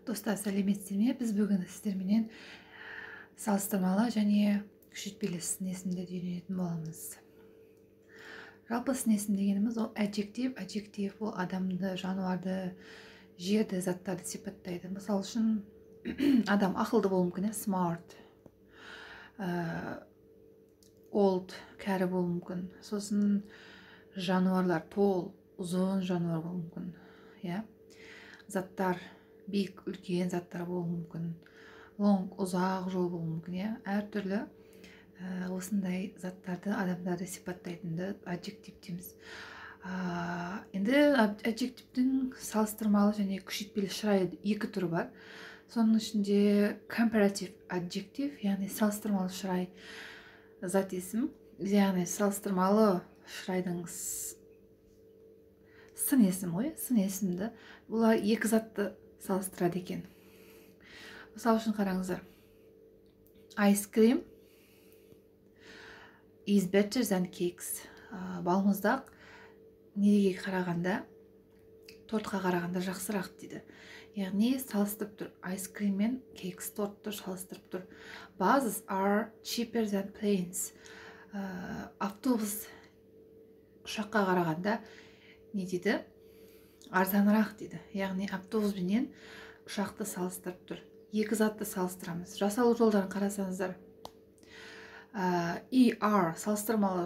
Достар, сәлеметсіздер ме? Біз бүгін сіздерменен салыстырмалы және күшейтпелі сын есімдерді үйренетін боламыз. Жалпы, сын есім дегеніміз ол adjective. Adjective ол адамды, жануарды, жерді, заттарды сипаттайды. Мысалы үшін, адам ақылды болуы мүмкін, иә, smart, old, кәрі болуы мүмкін. Сосын жануарлар tall, ұзын жануар болуы мүмкін, иә. Заттар биік, үлкен заттар болуы мүмкін, long, ұзақ жол болуы мүмкін, иә. Әртүрлі осындай заттарды, адамдарды сипаттайтынды adjective дейміз. Енді adjective тің салыстырмалы және күшейтпелі шырайы, екі түрі бар. Соның ішінде comparative adjective, яғни салыстырмалы шырай зат есім, яғни салыстырмалы шырайдың сын есім ғой. Сын есімді бұлар екі затты салыстырады екен. Мысалы үшін, қараңыздар: ice cream is better than cakes. Балмұздақ неге қарағанда, тортқа қарағанда жақсырақ дейді. Яғни салыстырып тұр, ice cream мен cakes, тортты салыстырып тұр. Buses are cheaper than planes. Автобус ұшаққа қарағанда не дейді, арзанырақ дейді. Яғни автобуспенен ұшақты салыстырып тұр. Екі затты салыстырамыз. Жасалу жолдарын қарасаңыздар, er, салыстырмалы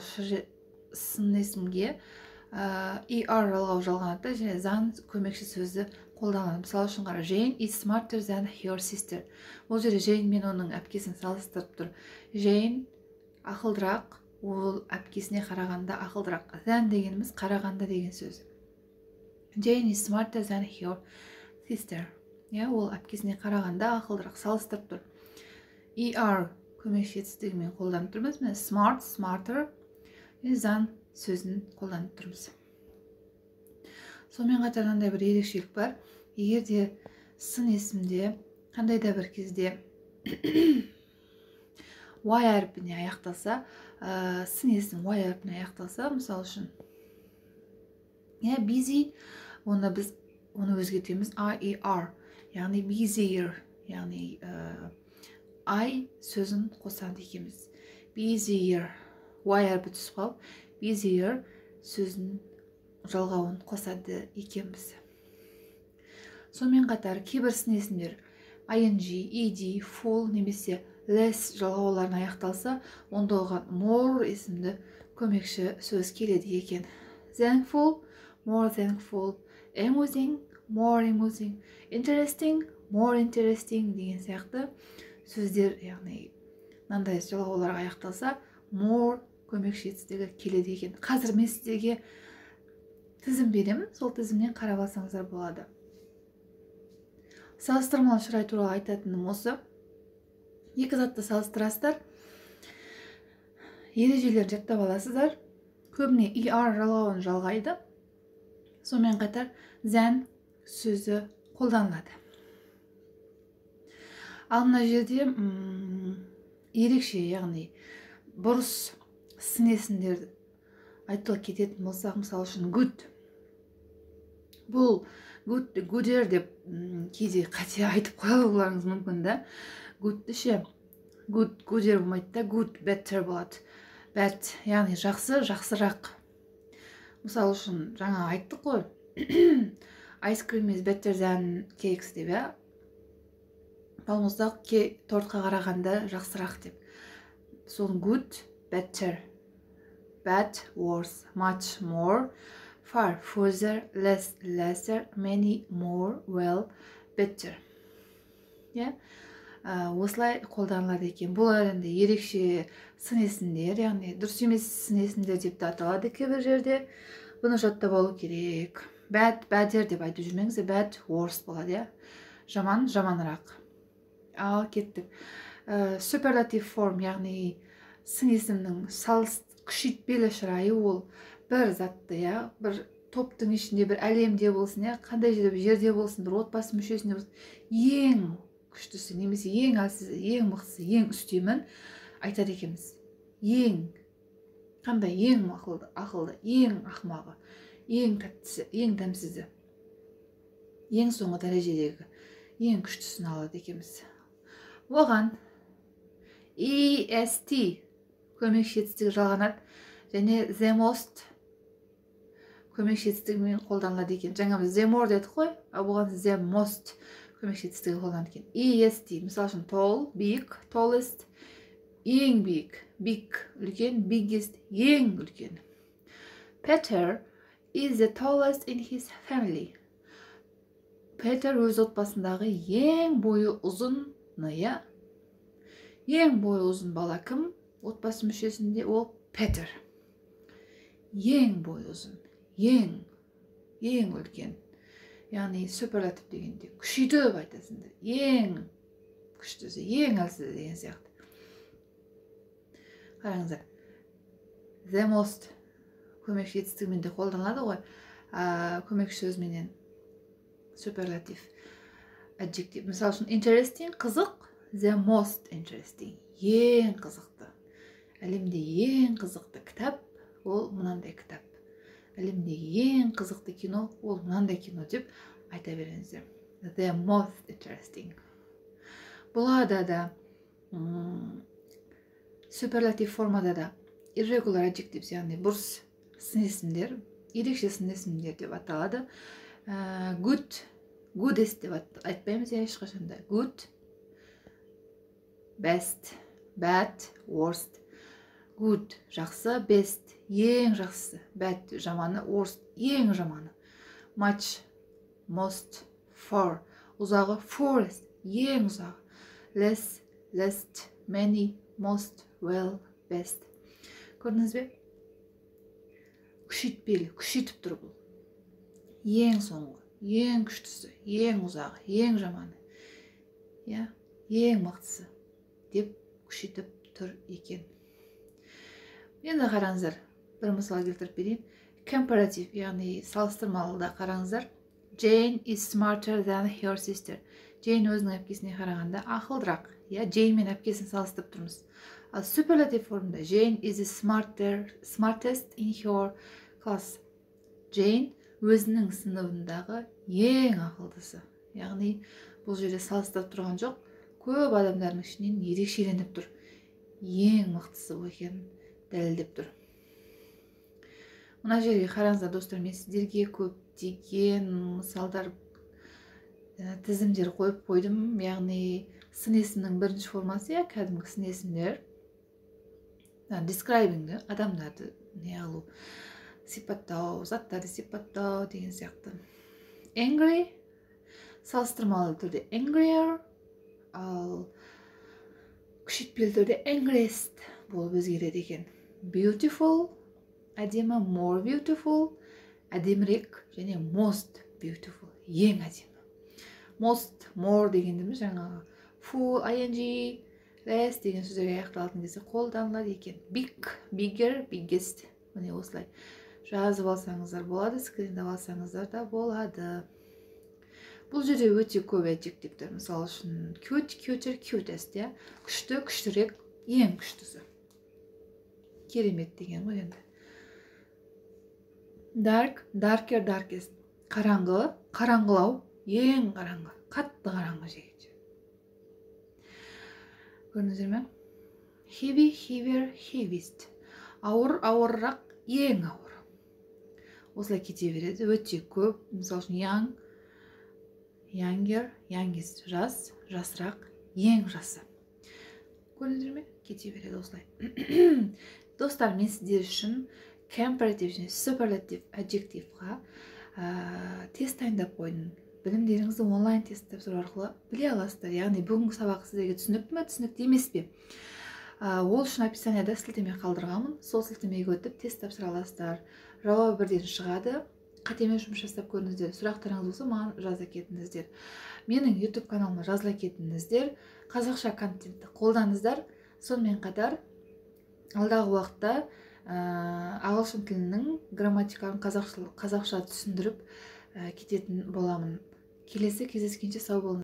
сын есімге er жалғау жалғанады және than көмекші сөзді қолданады. Мысалы үшін, қара: Jane is smarter than her sister. Бұл жерде Джейн мен оның әпкесін салыстырып тұр. Джейн ақылдырақ, ол әпкесіне қарағанда ақылдырақ. Than дегеніміз қарағанда деген сөз. Jane is smarter than her sister, иә, ол әпкесіне қарағанда ақылдырақ, салыстырып тұр. Er көмекші етістігімен қолданып тұрмыз. Міне, smart, smarter, than сөзін қолданып тұрмыз. Сонымен қатар мынандай бір ерекшелік бар: егер де сын есімде қандай да бір кезде y әрпіне аяқталса, сын есім y әрпіне аяқталса, мысалы үшін, иә, busy, оны біз оны өзгертеміз i e r, яғни busier, яғни i сөзін қосады екенбіз. Busier, y әрпі түсіп қалып, busier сөзін жалғауын қосады екенбіз. Сонымен қатар кейбір сын есімдер ing, ed, ful немесе less жалғауларына аяқталса, онда оған more есімді көмекші сөз келеді екен. Thankful, more thankful, amusing, more amusing, interesting, more interesting деген сияқты сөздер, яғни мынандай жалғауларға аяқталса, more көмекші етістігі келеді екен. Қазір мен сіздерге тізім беремін, сол тізімнен қарап алсаңыздар болады. Салыстырмалы шырай туралы айтатыным осы. Екі затты салыстырасыздар, ережелерін жаттап аласыздар. Көбіне er жалғауын жалғайды, сонымен қатар than сөзі қолданылады. Ал мына жерде ерекше, яғни бұрыс сын есімдерді айтып кететін болсақ, мысалы үшін, good. Бұл good, gooder деп кейде қате айтып қоюларыңыз мүмкін да. Good ті ше, good, gooder болмайды да, good, better болады. Bad, яғни жақсы, жақсырақ. Мысалы үшін, жаңа айттық қой, ice cream is better than cakes деп, иә, балмұздақ тортқа қарағанда жақсырақ деп. Сол good, better, bad, worse, much, more, far, further, less, lesser, many, more, well, better, иә, осылай қолданылады екен. Бұл енді ерекше сын есімдер, яғни дұрыс емес сын есімдер деп те аталады кейбір жерде. Бұны жаттап алу керек. Bad, badder деп айтып жүрмеңіздер, bad, worse болады, иә, жаман, жаманырақ. Ал кеттік. Superlative form, яғни сын есімнің күшейтпелі шырайы. Ол бір затты, иә, бір топтың ішінде, бір әлемде болсын, иә, қандай жерде болсын, бір отбасы мүшесінде болсын, ең күштісі немесе ең әлсізі, ең мықтысы, ең үстемін айтады екенбіз. Ең қандай, ең ақылды, ең ақымағы, ең тәттісі, ең дәмсізі, ең соңғы дәрежедегі. Ең күштісін алады екенбіз. Оған EST көмекші етістігі жалғанады және the most көмекші етістігімен қолданылады екен. Жаңа біз the more дедік қой, ал бұған the most көмекші етістігі қолданады екен. EST, мысалы үшін, tall, биік, tallest, ең биік, big, үлкен, biggest, ең үлкен. Peter is the tallest in his family. Петер өз отбасындағы ең бойы ұзыны, иә? Ең бойы ұзын бала кім отбасы мүшесінде? Ол Петер. Ең бойы ұзын, ең үлкен. Яғни суперлатив дегенде күшейтіп айтасыңдар. Ең күштісі, ең әлсізі деген сияқты. Қараңыздар, the most көмекші етістігімен де қолданылады ғой, көмекші сөзменен суперлатив adjective. Мысалы үшін, interesting, қызық, the most interesting, ең қызықты. Әлемде ең қызықты кітап ол мынандай кітап. Әлемдегі ең қызықты кино ол мынандай кино деп айта беріңіздер. The most interesting. Бұларда да суперлатив формада да irregular adjectives, яғни бұрыс сын есімдер, ерекше сын есімдер деп аталады. Good, goodest деп айтпаймыз, иә, ешқашан да. Good, best, bad, worst. Good, жақсы, best, ең жақсысы, bad, жаманы, worst, ең жаманы. Much, most, far, ұзағы, farthest, ең ұзағы. Less, least, many, most, well, best. Көрдіңіз бе? Күшейтпелі, күшейтіп тұр бұл. Ең соңғы, ең күштісі, ең ұзағы, ең жаманы, иә, ең мықтысы деп күшейтіп тұр екен. Енді қараңыздар, бір мысал келтіріп берейін. Comparative, яғни салыстырмалыда қараңыздар. Jane is smarter than her sister. Джейн өзінің әпкесіне қарағанда ақылдырақ, иә. Джейн мен әпкесін салыстырып тұрмыз. Ал суперлатив формада Jane is the smartest in her class. Джейн өзінің сыныбындағы ең ақылдысы. Яғни бұл жерде салыстырып тұрған жоқ, көп адамдардың ішінен ерекшеленіп тұр, ең мықтысы екенін дәлелдеп тұр. Мына жерге қараңыздар, достар, мен сіздерге көптеген мысалдар, тізімдер қойып қойдым. Яғни сын есімнің бірінші формасы, иә, кәдімгі сын есімдер, describing, адамдарды не қылу, сипаттау, заттарды сипаттау деген сияқты. Angry салыстырмалы түрде angrier, ал күшейтпелі түрде angriest болып өзгереді екен. Beautiful, әдемі, more beautiful, әдемірек және most beautiful, ең әдемі. Most, more дегеніміз жаңағы full, ing, less деген сөздерге аяқталатын кезде қолданылады екен. Big, bigger, biggest. Міне, осылай жазып алсаңыздар болады, скриндеп алсаңыздар да болады. Бұл жерде өте көп adjective тер. Мысалы үшін, cute, cuter, cutest, иә, күшті, күштірек, ең күштісі, керемет деген ғой енді. Dark, darker, darkest, қараңғы, қараңғылау, ең қараңғы, қатты қараңғы жер. Көрдіңіздер ме? Heavy, heavier, heaviest, ауыр, ауырырақ, ең ауыр. Осылай кете береді, өте көп. Мысалы үшін, young, younger, youngest, жас, жасырақ, ең жасы. Көрдіңіздер ме? Кете береді осылай. Достар, мен сіздер үшін comparative және superlative adjective ға тест дайындап қойдым. Білімдеріңізді онлайн тест тапсыру арқылы біле аласыздар. Яғни бүгінгі сабақ сіздерге түсінікті ме, түсінікті емес пе? Ол үшін описанияда сілтеме қалдырғанмын. Сол сілтемеге өтіп, тест тапсыра аласыздар. Жауабы бірден шығады. Қатемен жұмыс жасап көріңіздер. Сұрақтарыңыз болса, маған жаза кетіңіздер. Менің YouTube каналыма жазыла кетіңіздер. Қазақша контентті қолдаңыздар. Сонымен қатар алдағы уақытта ағылшын тілінің грамматикасын қазақша түсіндіріп кететін боламын. Келесі кездескенше сау болыңыз.